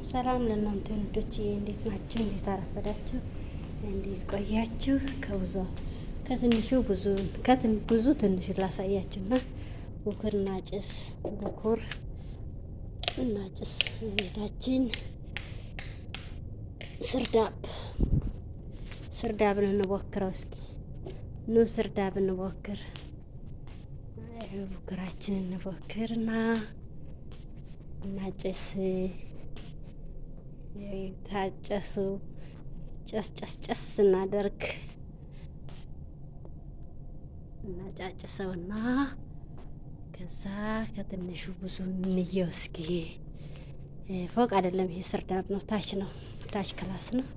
ሰላም ለእናንተ ውዶች፣ እንዴት ናችሁ? እንዴት አረፈዳችሁ? እንዴት ቆያችሁ? ከብዙ ከትንሹ ብዙ ብዙ ትንሽ ላሳያችሁና ቡክርና ጭስ ቡኩር እና ጭስ ቤታችን ስርዳብ ስርዳብን እንሞክረው እስኪ ኑ ስርዳብ እንሞክር። ቡክራችንን እንሞክርና እና ጭስ ታጨሱ ጨስ ጨስ ጨስ እናደርግ እናጫጭሰውና ከዛ ከትንሹ ብዙ እንየው እስኪ። ፎቅ አይደለም ይሄ ስርዳብ ነው፣ ታች ነው፣ ታች class ነው።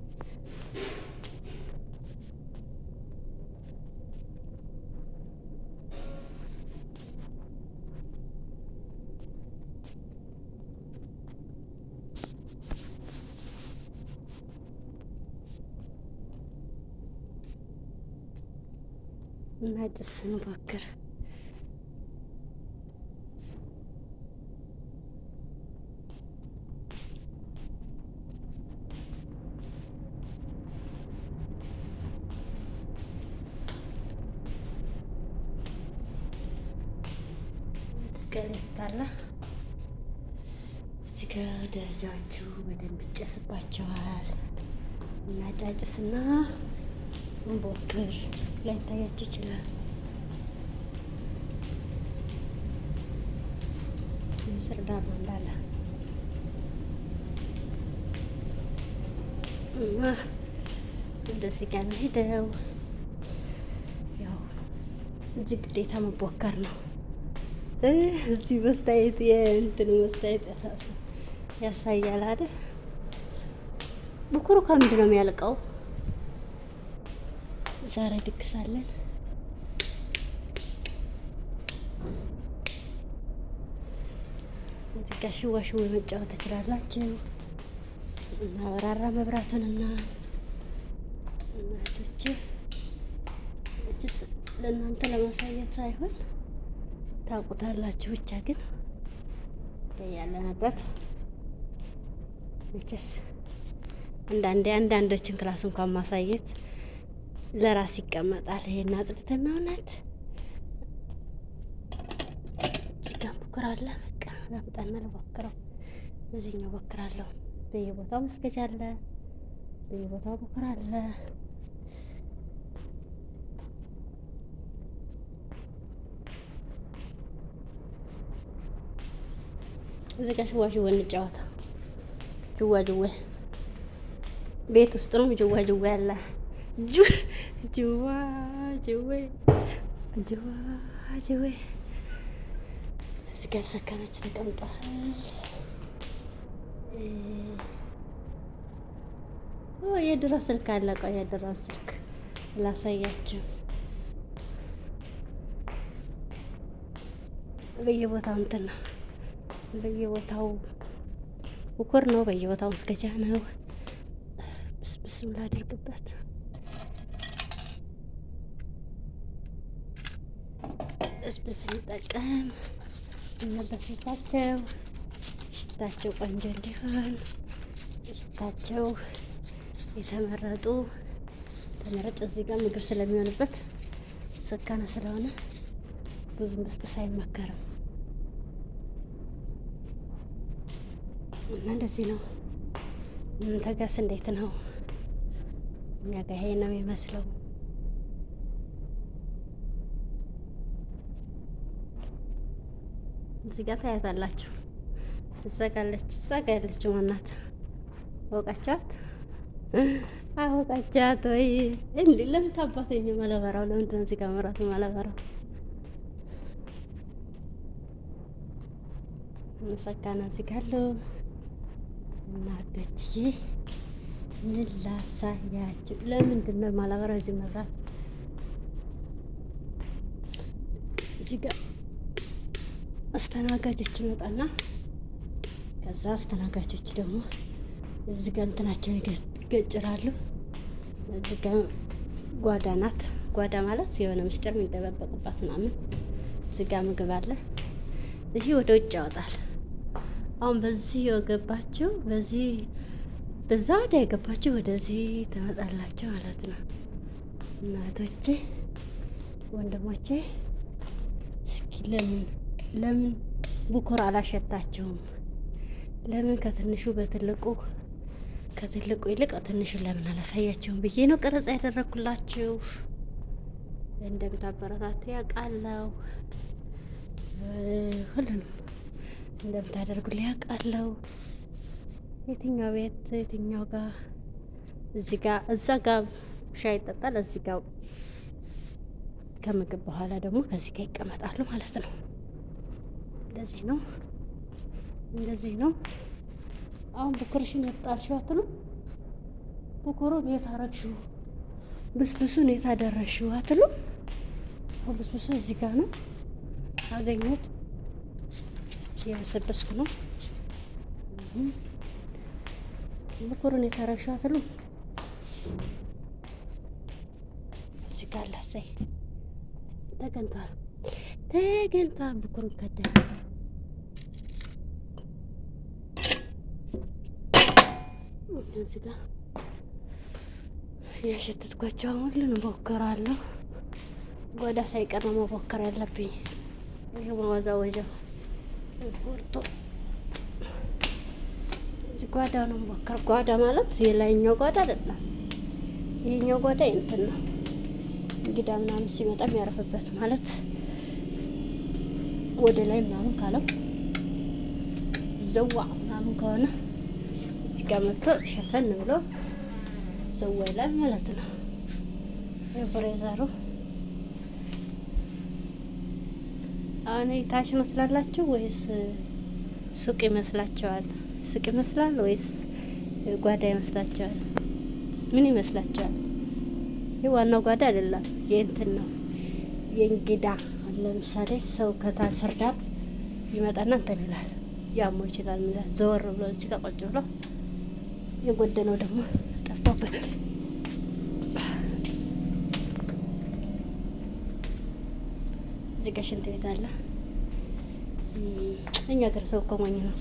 እና ጭስ እንሞክር። እዚህ ጋ ሊፍት አለ። እዚህ ጋ ደረጃዎቹ በደንብ ይጨስባቸዋል። እና ጫጭስና እንቦክር ላይታያችሁ ይችላል። ምስር ዳቦ እንዳለ እና እንደዚህ ጋር ነው ሄደው ያው እዚህ ግዴታ መቦከር ነው። እዚህ መስታየት የእንትኑ መስታየት ራሱ ያሳያል አይደል? ቡኩሩ ከምንድን ነው የሚያልቀው? ዛሬ ድግስ አለን። እዚህ ጋር ሽዋ መጫወት ትችላላችሁ። እና በራራ መብራቱን እና እናቶች ለእናንተ ለማሳየት ሳይሆን ታውቁታላችሁ። ብቻ ግን ያለንበት መቼስ አንዳንዴ አንዳንዶችን class እንኳን ማሳየት ለራስ ይቀመጣል። ይሄን አጽድተን እውነት እዚህ ጋር ሞክራለሁ። በቃ ላምጣና ልሞክረው። እዚህኛው ሞክራለሁ። በየቦታው መስገጃ አለ፣ በየቦታው ሞክር አለ። እዚህ ጋር ሽዋ እንጫወታ። ጅዋ ጅዌ ቤት ውስጥ ነው። ጅዋ ጅዌ አለ። ጅዋ ጅዌ ጅዋ ጅዌ እዚህ ጋር ሰከነች ተቀምጧል። የድሮ ስልክ አለ። ቆይ የድሮ ስልክ ላሳያቸው። በየቦታው እንትን ነው፣ በየቦታው ውኩር ነው፣ በየቦታው መስገጃ ነው። ብስብስም ላድርግበት። ብስብስ እንጠቀም እንበስብሳቸው፣ ሽታቸው ቆንጆ እንዲሆን ሽታቸው የተመረጡ ተመረጭ። እዚህ ጋር ምግብ ስለሚሆንበት ሰካነ ስለሆነ ብዙም ብስብስ አይመከርም እና እንደዚህ ነው። እናንተ ጋስ እንዴት ነው? እኛ ጋ ይሄ ነው የሚመስለው። እዚህ ጋር ታያታላችሁ። እዛ ጋ አለች፣ እዛ ጋ ያለችው ማናት? አወቃችኋት? አወቃችኋት ወይ? እንዴ ለምን ታባተኝ ማለበራው? ለምንድን ነው እዚህ ጋር መብራት ማለበራው? መሰካና እዚህ ጋር አሉ እና ወዶችዬ ምን ላሳያችሁ? ለምንድን ነው ማላበራው እዚህ መብራት? እዚህ ጋር አስተናጋጆች ይመጣና ከዛ አስተናጋጆች ደግሞ እዚህ ጋር እንትናቸውን ይገጭራሉ። እዚህ ጋር ጓዳ ናት። ጓዳ ማለት የሆነ ምስጢር የሚደባበቅባት ምናምን። እዚህ ጋር ምግብ አለ። ይሄ ወደ ውጭ ያወጣል። አሁን በዚህ የገባችሁ በዚህ በዛ ወዲያ የገባችሁ ወደዚህ ትመጣላችሁ ማለት ነው። እናቶቼ ወንድሞቼ፣ እስኪ ለምን ለምን ቡኩር አላሸታችሁም? ለምን ከትንሹ በትልቁ ከትልቁ ይልቅ ትንሹን ለምን አላሳያችሁም ብዬ ነው ቀረጻ ያደረኩላችሁ። እንደምታበረታቱ ያውቃለሁ። ሁሉንም እንደምታደርጉልኝ ያውቃለሁ። የትኛው ቤት የትኛው ጋር እዚህ ጋር እዛ ጋር ሻይ ይጠጣል። እዚህ ጋር ከምግብ በኋላ ደግሞ ከዚህ ጋር ይቀመጣሉ ማለት ነው። እንደዚህ ነው፣ እንደዚህ ነው። አሁን ብኩርሽን የት ጣልሽው አትሉም? ብኩሩን የት አረግሽው? ብስብሱን የት አደረግሽው አትሉም? አሁን ብስብሱ እዚህ ጋር ነው አገኘሁት። እየበሰበስኩ ነው። ብኩሩን የት አረግሽው አትሉም? እዚህ ጋር ላሳይ። ተገኝቷል፣ ተገኝቷል። ብኩሩን ከደነ። እዚህ ጋር ያሸተትኳቸው አሁን ሁሉንም እሞክራለሁ። ጓዳ ሳይቀር ነው መሞከር ያለብኝ። ይሄ ማወዛወዣው ስፖርቱ እዚህ ጓዳ ነው መሞከር። ጓዳ ማለት የላይኛው ጓዳ አይደለም። ይሄኛው ጓዳ እንትን ነው፣ እንግዳ ምናምን ሲመጣ የሚያርፍበት ማለት ወደ ላይ ምናምን ካለው ዘዋ ምናምን ከሆነ እዚህ ጋር መጥቶ ሸፈን ብሎ ዘዋ ይላል ማለት ነው። የብሬዘሩ አሁን ታች ነው ትላላችሁ ወይስ ሱቅ ይመስላችኋል? ሱቅ ይመስላል ወይስ ጓዳ ይመስላችኋል? ምን ይመስላችኋል? ይህ ዋናው ጓዳ አይደለም፣ የእንትን ነው የእንግዳ። ለምሳሌ ሰው ከታስርዳብ ይመጣና እንትን ይላል፣ ያሞ ይችላል ምን ዘወር ብሎ እዚህ ጋር ቁጭ ብሎ የጎደለው ደግሞ ጠፋበት። እዚህ ጋር ሽንት ቤት አለ። እኛ ሀገር ሰው እኮ ሞኝ ነው።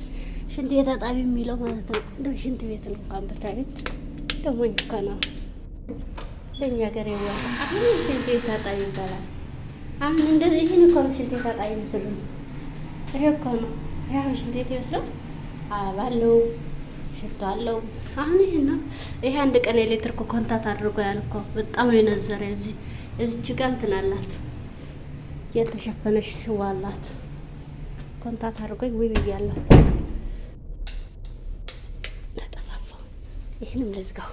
ሽንት ቤት አጣቢ የሚለው ማለት ነው። እንደው ሽንት ቤት ነው እንኳን ብታዩት እንደው ሞኝ እኮ ነው። ለእኛ ሀገር የዋህ አሁን ሽንት ቤት አጣቢ ይባላል። አሁን እንደዚህ ይህን እኮ ነው ሽንት ቤት አጣቢ የምትሉ ነው። ይሄ እኮ ነው። ይሄ አሁን ሽንት ቤት ይመስላል። አበባ አለው፣ ሽቶ አለው። አሁን ይሄን ነው። ይሄ አንድ ቀን ኤሌክትሪክ contact አድርጎ ያል እኮ በጣም ነው የነዘረ። እዚህ እዚች ጋር እንትን አላት የተሸፈነ ሽዋ አላት። contact አድርጎኝ ውይ ብያለሁ። አጠፋፋው። ይህንም ልዝጋው።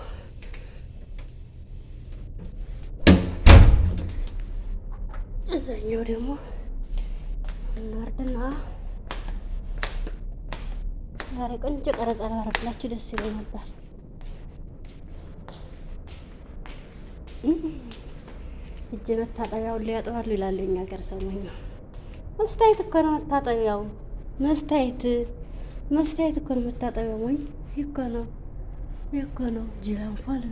እዛኛው ደግሞ እንወርድና ዛሬ ቆንጆ ቀረጻ ላደርግላችሁ ደስ ይለኝ ነበር። እጅ መታጠቢያውን ሊያጥባሉ ይላሉ የኛ ሀገር ሰው ሞኝ። መስታየት እኮ ነው መታጠቢያው። መስታየት መስታየት እኮ ነው መታጠቢያው። ሞኝ እኮ ነው እኮ ነው ጅራንፏል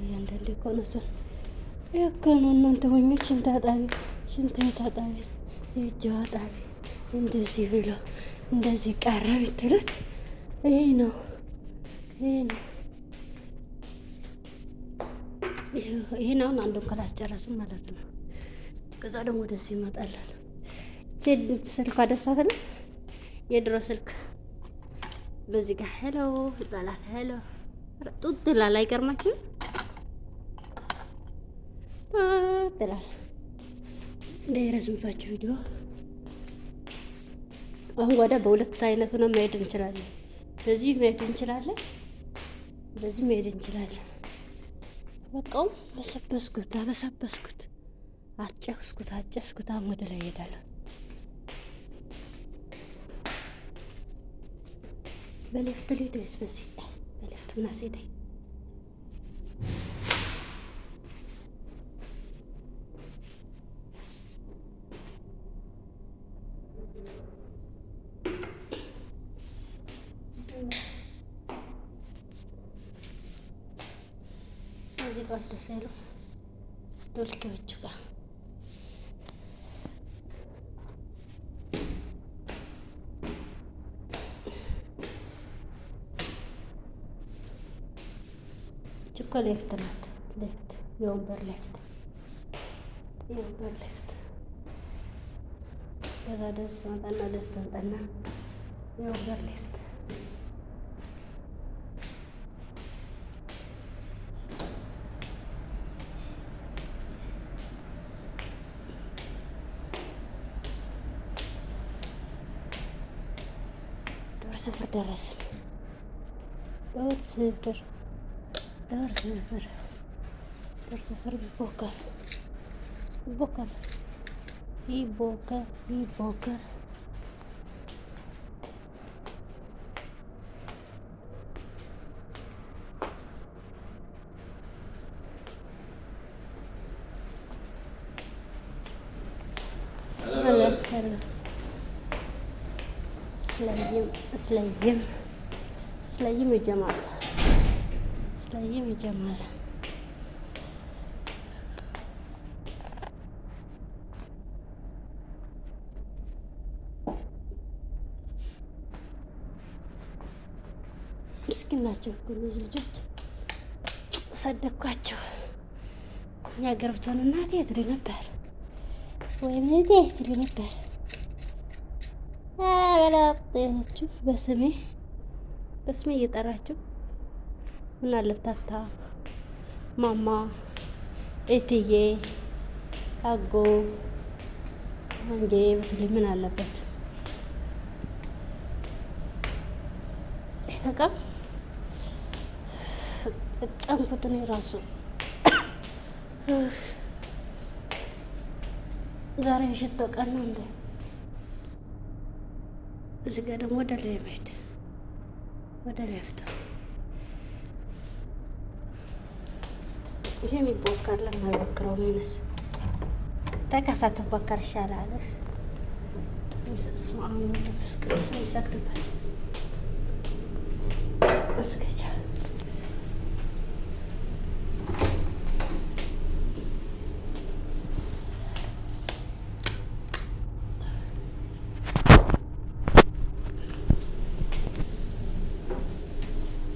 እያንዳንዴ እኮ ነው እኮ ነው። እናንተ ሞኞች ሽንት አጣቢ፣ ሽንት ቤት አጣቢ፣ የእጅ አጣቢ እንደዚህ ብሎ እንደዚህ ቀረ ብትሉት ይሄ ነው ይሄ ነው። ይሄን አሁን አንዱን class ጨረስን ማለት ነው። ከዛ ደግሞ ወደዚህ ይመጣላል። ስልኳ ደስ አትልም? የድሮ ስልክ በዚህ ጋር hello ይባላል። Hello ጡጥ ይላል። አይገርማችሁም? ጡጥ ይላል። እንዳይረዝምባችሁ ቪዲዮ። አሁን ጓዳ በሁለት አይነቱ ነው መሄድ እንችላለን። በዚህ መሄድ እንችላለን፣ በዚህ መሄድ እንችላለን። በቃውም በሰበስኩት አበሰበስኩት፣ አጨስኩት አጨስኩት። አሁን ወደ ላይ እሄዳለሁ። በሌፍት ልሂድ ወይስ በዚህ? በሌፍት ምን አስሄደኝ? ሙዚቃዎች ደስ አይሉም። ዶልኬዎቹ ጋር እኮ ሌፍት ናት። ሌፍት የወንበር ሌፍት የወንበር ሌፍት። ከዛ ደስ ትመጣና ደስ ትመጣና የወንበር ሌፍት። ዶር ስፍር ደረስን። ዶር ስፍር ዶር ስፍር ዶር ስፍር ይቦከር ይቦከር ይቦከር ይቦከር። ሰላም ስለይም ስለይም ስለይም ይጀማል ስለይም ይጀማል። ምስኪን ናቸው እኮ እነዚህ ልጆች፣ ሰደኳቸው። እኛ ገብቶን እናቴ ትሉ ነበር ወይም እህቴ ትሉ ነበር። በላችሁ በስሜ በስሜ እየጠራችሁ ምን አለ ታታ፣ ማማ፣ እትዬ፣ አጎ፣ አንጌ ብትሉኝ ምን አለበት? በቃ ጠንኩት እኔ ራሱ ዛሬ ሽቶ ቀን ነው እንዴ? እዚህ ጋር ደግሞ ወደ ላይ መሄድ ወደ ላይ ፍታ። ይሄ የሚቦከር ለማይቦክረው ሚንስ ተከፈተ ቦከር ይሻላል። ስማ መንፈስ ቅዱስ የሚሰግድበት መስገጃ።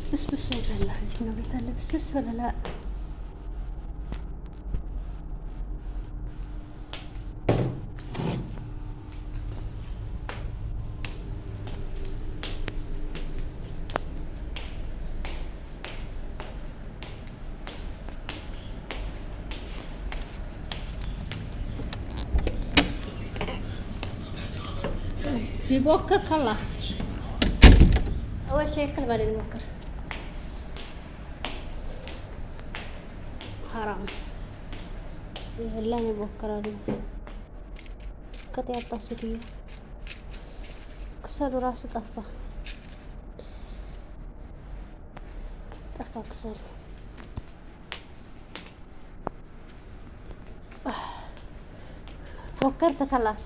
ብስብስ ይላል። እዚህኛው ቤት አለ ብስብስ ወለላ። يبوكر خلاص أول شيء كل بعدين يبوكر ሀራም ይበላን ይቦክራሉ። ቅጥ ያጣ ሴትዮ ክሰሉ ራሱ ጠፋ ጠፋ ክሰሉ። ቦከርት ከላስ